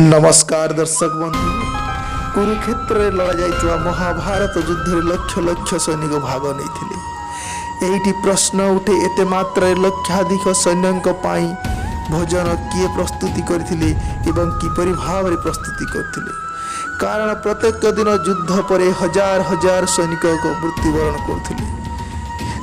ନମସ୍କାର ଦର୍ଶକ ବନ୍ଧୁ। କୁରୁକ୍ଷେତ୍ରରେ ଲଢ଼ାଯାଇଥିବା ମହାଭାରତ ଯୁଦ୍ଧରେ ଲକ୍ଷ ଲକ୍ଷ ସୈନିକ ଭାଗ ନେଇଥିଲେ। ଏଇଠି ପ୍ରଶ୍ନ ଉଠେ, ଏତେ ମାତ୍ରାରେ ଲକ୍ଷାଧିକ ସୈନ୍ୟଙ୍କ ପାଇଁ ଭୋଜନ କିଏ ପ୍ରସ୍ତୁତି କରିଥିଲେ ଏବଂ କିପରି ଭାବରେ ପ୍ରସ୍ତୁତି କରିଥିଲେ? କାରଣ ପ୍ରତ୍ୟେକ ଦିନ ଯୁଦ୍ଧ ପରେ ହଜାର ହଜାର ସୈନିକ ମୃତ୍ୟୁବରଣ କରୁଥିଲେ।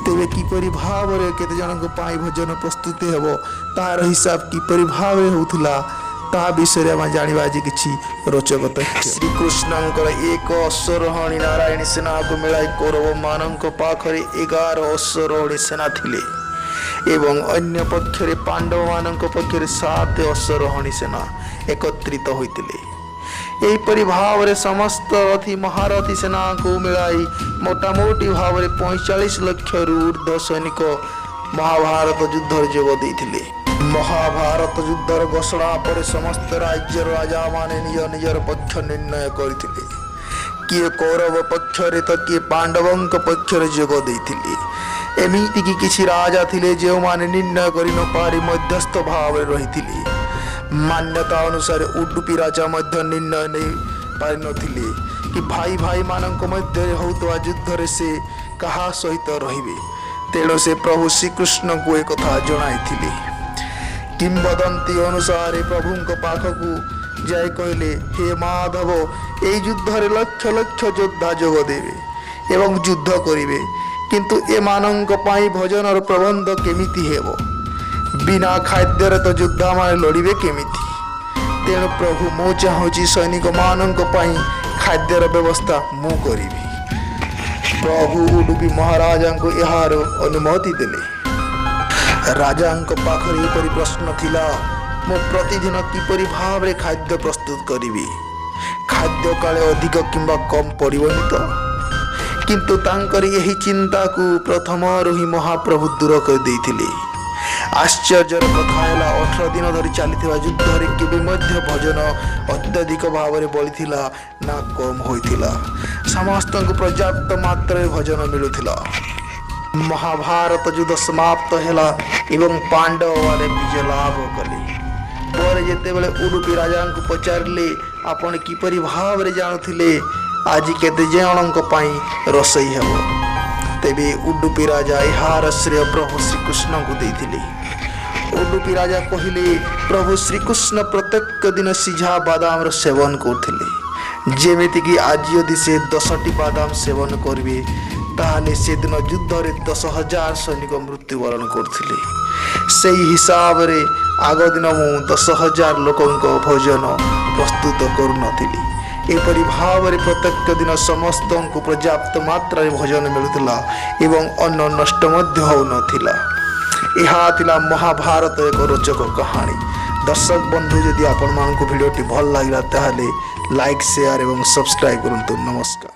ତେବେ କିପରି ଭାବରେ କେତେ ଜଣଙ୍କ ପାଇଁ ଭୋଜନ ପ୍ରସ୍ତୁତି ହେବ, ତାହାର ହିସାବ କିପରି ଭାବରେ ହେଉଥିଲା, ତାହା ବିଷୟରେ ଆମେ ଜାଣିବା ଆଜି କିଛି ରୋଚକ ତଥ୍ୟ। ଶ୍ରୀକୃଷ୍ଣଙ୍କର ଏକ ଅଶ୍ୱରୋହଣୀ ନାରାୟଣୀ ସେନାକୁ ମିଳାଇ କୌରବମାନଙ୍କ ପାଖରେ 11 ଅଶ୍ୱରୋହଣୀ ସେନା ଥିଲେ ଏବଂ ଅନ୍ୟ ପକ୍ଷରେ ପାଣ୍ଡବମାନଙ୍କ ପକ୍ଷରେ ସାତ ଅଶ୍ୱରୋହଣୀ ସେନା ଏକତ୍ରିତ ହୋଇଥିଲେ। ଏହିପରି ଭାବରେ ସମସ୍ତ ରଥୀ ମହାରଥୀ ସେନାକୁ ମିଳାଇ ମୋଟାମୋଟି ଭାବରେ 45 ଲକ୍ଷରୁ ଉର୍ଦ୍ଧ୍ୱ ସୈନିକ ମହାଭାରତ ଯୁଦ୍ଧରେ ଯୋଗ ଦେଇଥିଲେ। ମହାଭାରତ ଯୁଦ୍ଧର ଘୋଷଣା ପରେ ସମସ୍ତ ରାଜ୍ୟର ରାଜାମାନେ ନିଜ ନିଜର ପକ୍ଷ ନିର୍ଣ୍ଣୟ କରିଥିଲେ। କିଏ କୌରବ ପକ୍ଷରେ ତ କିଏ ପାଣ୍ଡବଙ୍କ ପକ୍ଷରେ ଯୋଗ ଦେଇଥିଲେ। ଏମିତିକି କିଛି ରାଜା ଥିଲେ, ଯେଉଁମାନେ ନିର୍ଣ୍ଣୟ କରି ନପାରି ମଧ୍ୟସ୍ଥ ଭାବରେ ରହିଥିଲେ। ମାନ୍ୟତା ଅନୁସାରେ ଉଡୁପି ରାଜା ମଧ୍ୟ ନିର୍ଣ୍ଣୟ ନେଇ ପାରିନଥିଲେ କି ଭାଇ ଭାଇମାନଙ୍କ ମଧ୍ୟରେ ହେଉଥିବା ଯୁଦ୍ଧରେ ସେ କାହା ସହିତ ରହିବେ। ତେଣୁ ସେ ପ୍ରଭୁ ଶ୍ରୀକୃଷ୍ଣଙ୍କୁ ଏକଥା ଜଣାଇଥିଲେ। କିମ୍ବଦନ୍ତୀ ଅନୁସାରେ ପ୍ରଭୁଙ୍କ ପାଖକୁ ଯାଇ କହିଲେ, "ହେ ମାଧବ, ଏଇ ଯୁଦ୍ଧରେ ଲକ୍ଷ ଲକ୍ଷ ଯୋଦ୍ଧା ଯୋଗ ଦେବେ ଏବଂ ଯୁଦ୍ଧ କରିବେ, କିନ୍ତୁ ଏମାନଙ୍କ ପାଇଁ ଭୋଜନର ପ୍ରବନ୍ଧ କେମିତି ହେବ? ବିନା ଖାଦ୍ୟରେ ତ ଯୋଦ୍ଧାମାନେ ଲଢ଼ିବେ କେମିତି? ତେଣୁ ପ୍ରଭୁ, ମୁଁ ଚାହୁଁଛି ସୈନିକମାନଙ୍କ ପାଇଁ ଖାଦ୍ୟର ବ୍ୟବସ୍ଥା ମୁଁ କରିବି।" ପ୍ରଭୁ ଉଡୁପି ମହାରାଜାଙ୍କୁ ଏହାର ଅନୁମତି ଦେଲେ। ରାଜାଙ୍କ ପାଖରେ ଏପରି ପ୍ରଶ୍ନ ଥିଲା, ମୁଁ ପ୍ରତିଦିନ କିପରି ଭାବରେ ଖାଦ୍ୟ ପ୍ରସ୍ତୁତ କରିବି? ଖାଦ୍ୟ କାଳେ ଅଧିକ କିମ୍ବା କମ୍ ପଡ଼ିବନି ତ? କିନ୍ତୁ ତାଙ୍କର ଏହି ଚିନ୍ତାକୁ ପ୍ରଥମରୁ ହିଁ ମହାପ୍ରଭୁ ଦୂର କରିଦେଇଥିଲେ। ଆଶ୍ଚର୍ଯ୍ୟର କଥା ହେଲା, 18 ଦିନ ଧରି ଚାଲିଥିବା ଯୁଦ୍ଧରେ କେବେ ମଧ୍ୟ ଭୋଜନ ଅତ୍ୟଧିକ ଭାବରେ ବଳିଥିଲା ନା କମ୍ ହୋଇଥିଲା। ସମସ୍ତଙ୍କୁ ପର୍ଯ୍ୟାପ୍ତ ମାତ୍ରାରେ ଭୋଜନ ମିଳୁଥିଲା। ମହାଭାରତ ଯୁଦ୍ଧ ସମାପ୍ତ ହେଲା ଏବଂ ପାଣ୍ଡବମାନେ ବିଜୟ ଲାଭ କଲେ। ପରେ ଯେତେବେଳେ ଉଡୁପି ରାଜାଙ୍କୁ ପଚାରିଲେ, ଆପଣ କିପରି ଭାବରେ ଜାଣୁଥିଲେ ଆଜି କେତେ ଜଣଙ୍କ ପାଇଁ ରୋଷେଇ ହେବ? ତେବେ ଉଡୁପି ରାଜା ଏହାର ଶ୍ରେୟ ପ୍ରଭୁ ଶ୍ରୀକୃଷ୍ଣଙ୍କୁ ଦେଇଥିଲେ। ଉଡୁପି ରାଜା କହିଲେ, ପ୍ରଭୁ ଶ୍ରୀକୃଷ୍ଣ ପ୍ରତ୍ୟେକ ଦିନ ସିଝା ବାଦାମର ସେବନ କରୁଥିଲେ। ଯେମିତିକି ଆଜି ଯଦି ସେ 10ଟି ବାଦାମ ସେବନ କରିବେ, ତାହେଲେ ସେଦିନ ଯୁଦ୍ଧରେ 10,000 ସୈନିକ ମୃତ୍ୟୁବରଣ କରୁଥିଲେ। ସେଇ ହିସାବରେ ଆଗ ଦିନ ମୁଁ 10,000 ଲୋକଙ୍କ ଭୋଜନ ପ୍ରସ୍ତୁତ କରୁନଥିଲି। ଏପରି ଭାବରେ ପ୍ରତ୍ୟେକ ଦିନ ସମସ୍ତଙ୍କୁ ପର୍ଯ୍ୟାପ୍ତ ମାତ୍ରାରେ ଭୋଜନ ମିଳୁଥିଲା ଏବଂ ଅନ୍ନ ନଷ୍ଟ ମଧ୍ୟ ହେଉନଥିଲା। ଏହା ଥିଲା ମହାଭାରତ ଏକ ରୋଚକ କାହାଣୀ। ଦର୍ଶକ ବନ୍ଧୁ, ଯଦି ଆପଣମାନଙ୍କୁ ଭିଡ଼ିଓଟି ଭଲ ଲାଗିଲା, ତାହେଲେ ଲାଇକ୍, ସେୟାର ଏବଂ ସବସ୍କ୍ରାଇବ୍ କରନ୍ତୁ। ନମସ୍କାର।